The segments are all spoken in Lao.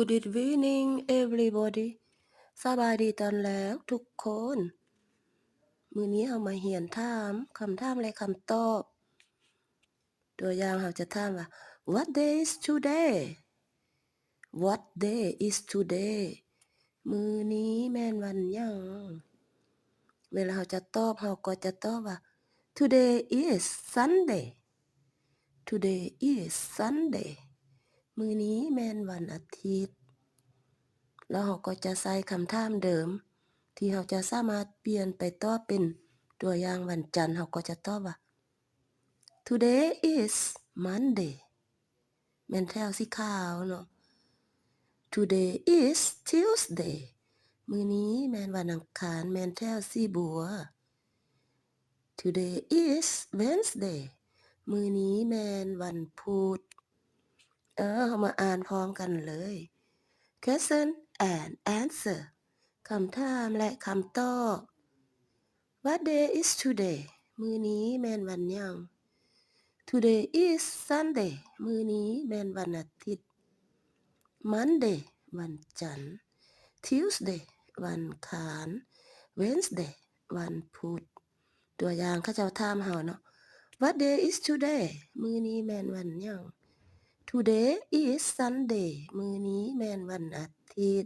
Good evening, everybody. ສະບາຍດີຕອນແລງທຸກຄົນ. ມື້ນີ້ເຮົາມາຮຽນຖາມຄຳຖາມ ແລະ ຄຳຕອບ. ຕົວຢ່າງເຮົາຈະຖາມວ່າ What day is today? What day is today? ມື້ນີ້ແມ່ນວັນຫຍັງ? ເວລາເຮົາຈະຕອບ ເຮົາກໍຈະຕອບວ່າ Today is Sunday. Today is Sunday. ມື້ນີ້ແມ່ນວັນອາທິດ. ແລ້ວເຮົາກໍຈະໃສ່ຄຳຖາມເດີມ ທີ່ເຮົາຈະສາມາດປ່ຽນໄປຕອບເປັນຕົວຢ່າງວັນຈັນ. ເຮົາກໍຈະຕອບວ່າ Today is Monday. ແມ່ນແຖວສີຂາວເນາະ. Today is Tuesday. ມື້ນີ້ແມ່ນວັນອັງຄານ. ແມ່ນແຖວສີບົວ. Today is Wednesday. ມື້ນີ້ແມ່ນວັນພຸດ. ເອີ ເຮົາມາອ່ານພ້ອມກັນເລີຍ. Question and answer. ຄຳຖາມ ແລະ ຄຳຕອບ. What day is today? ມື້ນີ້ແມ່ນວັນຫຍັງ? Today is Sunday. ມື້ນີ້ແມ່ນວັນອາທິດ. Monday. ວັນຈັນ. Tuesday. ວັນອັງຄານ. Wednesday. ວັນພຸດ. ຕົວຢ່າງ ເຂົາເຈົ້າຖາມເຮົາເນາະ What day is today? ມື້ນີ້ແມ່ນວັນຫຍັງ? Today is Sunday. ມື້ນີ້ແມ່ນວັນອາທິດ.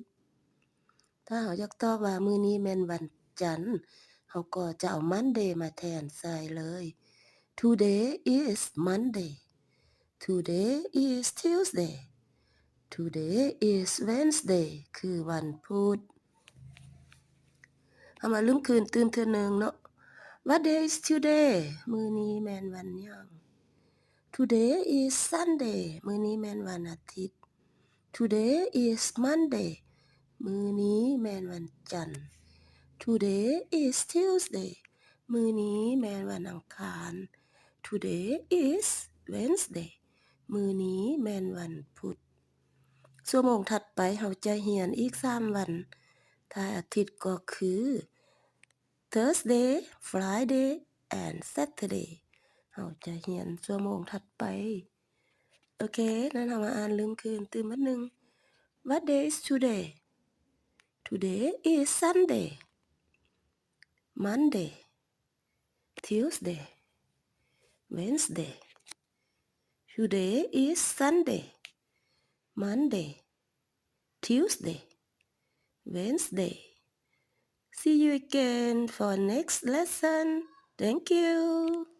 ຖ້າເຮົາຢາກຕອບວ່າມື້ນີ້ແມ່ນວັນຈັນ ເຮົາກໍຈະເອົາ Monday ມາແທນໃສ່ເລີຍ. Today is Monday. Today is Tuesday. Today is Wednesday. ຄືວັນພຸດ. ເຮົາມາເລີ່ມຄືນຕື່ມເທື່ອໜຶ່ງເນາະ. What day is today? ມື້ນີ້ແມ່ນວັນຫຍັງ? Today is Sunday. ມື້ນີ້ແມ່ນວັນອາທິດ. Today is Monday. ມື້ນີ້ແມ່ນວັນຈັນ. Today is Tuesday. ມື້ນີ້ແມ່ນວັນອັງຄານ. Today is Wednesday. ມື້ນີ້ແມ່ນວັນພຸດ. ຊົ່ວໂມງຖັດໄປເຮົາຈະຮຽນອີກສາມວັນ. ທ້າຍອາທິດກໍຄື Thursday, Friday and Saturday. ເຮົາຈະຮຽນຊົ່ວໂມງຖັດໄປ. ໂອເຄ, ນັ້ນເຮົາມາອ່ານເລື່ອງຄືນຕື່ມບາດໜຶ່ງ. What day is today? Today is Sunday. Monday. Tuesday. Wednesday. Today is Sunday. Monday. Tuesday. Wednesday. See you again for next lesson. Thank you.